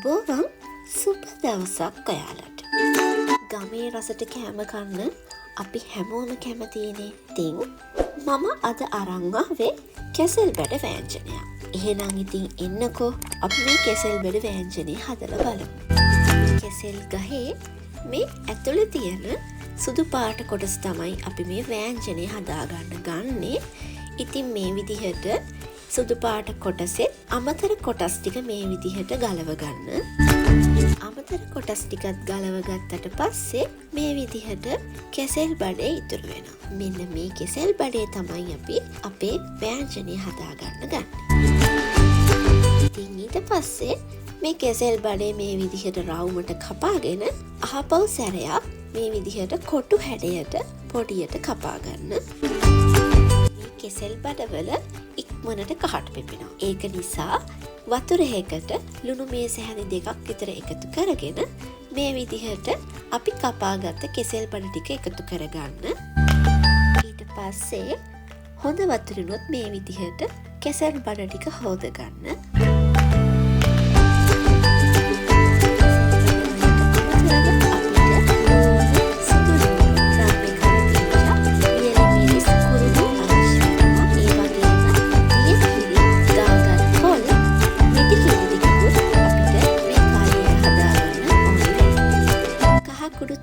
ආයුබෝවන්, සුබ දවසක් ඔයාලට. ගමේ රසට කෑම කන්න අපි හැමෝම කැමතිනේ. ඉතින් මම අද අරන් ආවේ කෙසෙල් බඩ වෑංජනයක්. එහෙනම් ඉතින් එන්නකෝ අපි මේ කෙසෙල් බඩ වෑංජනය හදලා බලමු. කෙසෙල් ගහේ මේ ඇතුලේ තියෙන සුදු පාට කොටස තමයි අපි මේ වෑංජනය හදාගන්න ගන්නේ. ඉතින් මේ විදිහට සුදු පාට කොටසෙත් අමතර කොටස් ටික මේ විදිහට ගලව ගන්න. අමතර කොටස් ටිකත් ගලව ගත්තට පස්සේ මේ විදිහට කෙසෙල් බඩේ ඉතුරු වෙනවා. මෙන්න මේ කෙසෙල් බඩේ තමයි අපි අපේ වෑංජනය හදාගන්න ගන්න. ඉතින් ඊට පස්සේ මේ කෙසෙල් බඩේ මේ විදිහට රවුමට කපාගෙන ආපහු සැරයක් මේ විදිහට කොටු හැඩයට පොඩියට කපා ගන්න. මේ කෙසෙල් බඩවල ඉක්මනට කහට පිපෙනවා. ඒක නිසා වතුර එකකට ලුණු මේස හැඳි දෙකක් විතර එකතු කරගෙන මේ විදිහට අපි කපාගත්ත කෙසෙල් බඩ ටික එකතු කරගන්න. ඊට පස්සේ හොඳ වතුරිනුත් මේ විදිහට කෙසෙල් බඩ ටික හෝදගන්න.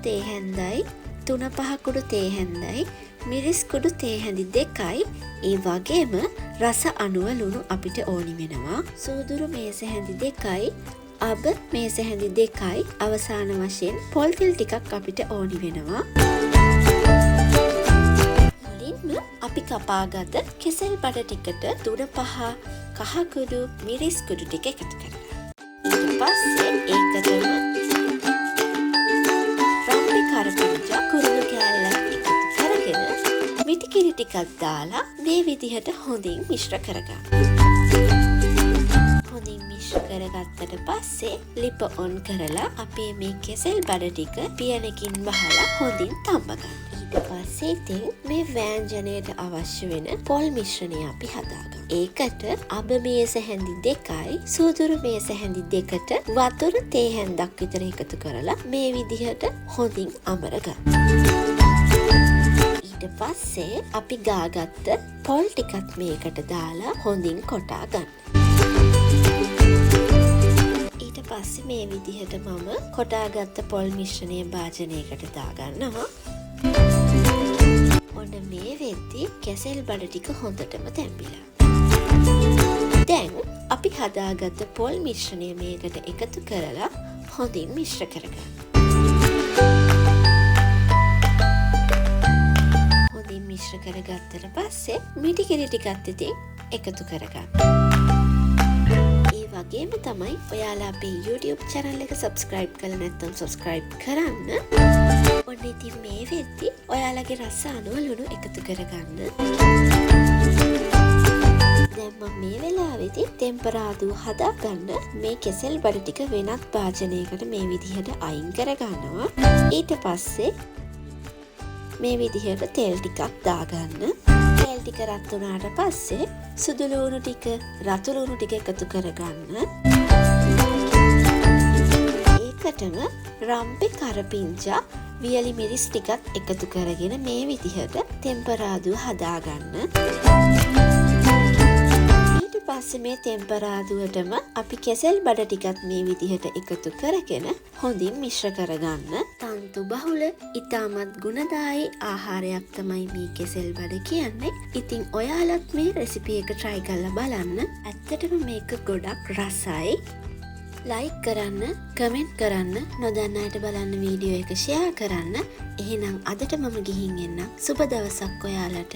තේ හැන්දයි, තුන පහ කුඩු තේ හැන්දයි, මිරිස් කුඩු තේ හැඳි දෙකයි, ඒ වගේම රස අනුව ලුණු අපිට ඕනි වෙනවා. සූදුරු මේස හැඳි දෙකයි, අබ මේස හැඳි දෙකයි, අවසාන වශයෙන් පොල් තෙල් ටිකක් අපිට ඕනි වෙනවා. මුලින්ම අපි කපාගත කෙසෙල් බඩ ටිකට තුන පහ කහ කුඩු, මිරිස් කුඩු ටික එකතු කරගන්න. ඊට පස්සේ ඒකටම කරපිංචා කුරුණු කෑල්ලක් එකතු කරගෙන මිටි කිරි ටිකක් දාලා මේ විදිහට හොඳින් මිශ්‍ර කරගන්න. හොඳින් මිශ්‍ර කරගත්තට පස්සේ ලිප ඔන් කරලා අපේ මේ කෙසෙල් බඩ ටික පියනකින් වහලා හොඳින් තම්බ ගන්න. ඊට පස්සේ ඉතින් මේ වෑංජනයට අවශ්‍ය වෙන පොල් මිශ්‍රණය අපි හදාගමු. ඒකට අබ මේස හැඳි දෙකයි, සූදුරු මේස හැඳි දෙකට වතුර තේ හැන්දක් විතර එකතු කරලා මේ විදිහට හොඳින් අමර ගන්න. ඊට පස්සේ අපි ගාගත්ත පොල් ටිකත් මේකට දාලා හොඳින් කොටා ගන්න. ඊට පස්සේ මේ විදිහට මම කොටාගත්ත පොල් මිශ්‍රණය භාජනයකට දාගන්නවා. ඔන්න මේ වෙද්දි කෙසෙල් බඩ ටික හොඳටම තැම්බිලා. දැන් අපි හදාගත්ත පොල් මිශ්‍රණය මේකට එකතු කරලා හොඳින් මිශ්‍ර කරගන්න. හොඳින් මිශ්‍ර කරගත්තට පස්සේ මිටි කිරි ටිකත් ඉතින් එකතු කරගන්න. ඒ වගේම තමයි ඔයාලා අපේ YouTube channel එක subscribe කරලා නැත්නම් subscribe කරන්න. ඔන්න ඉතින් මේ වෙද්දි ඔයාලගේ රස අනුව ලුණු එකතු කරගන්න. දැන් මම මේ වෙලාවේදී තෙම්පරාදුව හදාගන්න මේ කෙසෙල් බඩ ටික වෙනත් භාජනයකට මේ විදිහට අයින් කරගන්නවා. ඊට පස්සේ මේ විදිහට තෙල් ටිකක් දාගන්න. තෙල් ටික රත් වුණාට පස්සේ සුදු ලුණු ටික, රතු ලුණු ටික එකතු කරගන්න. ඒකටම රම්පෙ කරපිංචා වියලි මිරිස් ටිකත් එකතු කරගෙන මේ විදිහට තෙම්පරාදුව හදාගන්න. ඊට පස්සේ මේ තෙම්පරාදුවටම අපි කෙසෙල් බඩ ටිකත් මේ විදිහට එකතු කරගෙන හොඳින් මිශ්‍ර කරගන්න. තන්තු බහුල ඉතාමත් ගුණදායී ආහාරයක් තමයි මේ කෙසෙල් බඩ කියන්නේ. ඉතින් ඔයාලත් මේ රෙසිපි එක try කරලා බලන්න. ඇත්තටම මේක ගොඩක් රසයි. ලයික් කරන්න, කමෙන්ට් කරන්න, නොදන්න අයට බලන්න වීඩියෝ එක ෂෙයා කරන්න. එහෙනම් අදට මම ගිහින් එන්නම්. සුබ දවසක් ඔයාලට.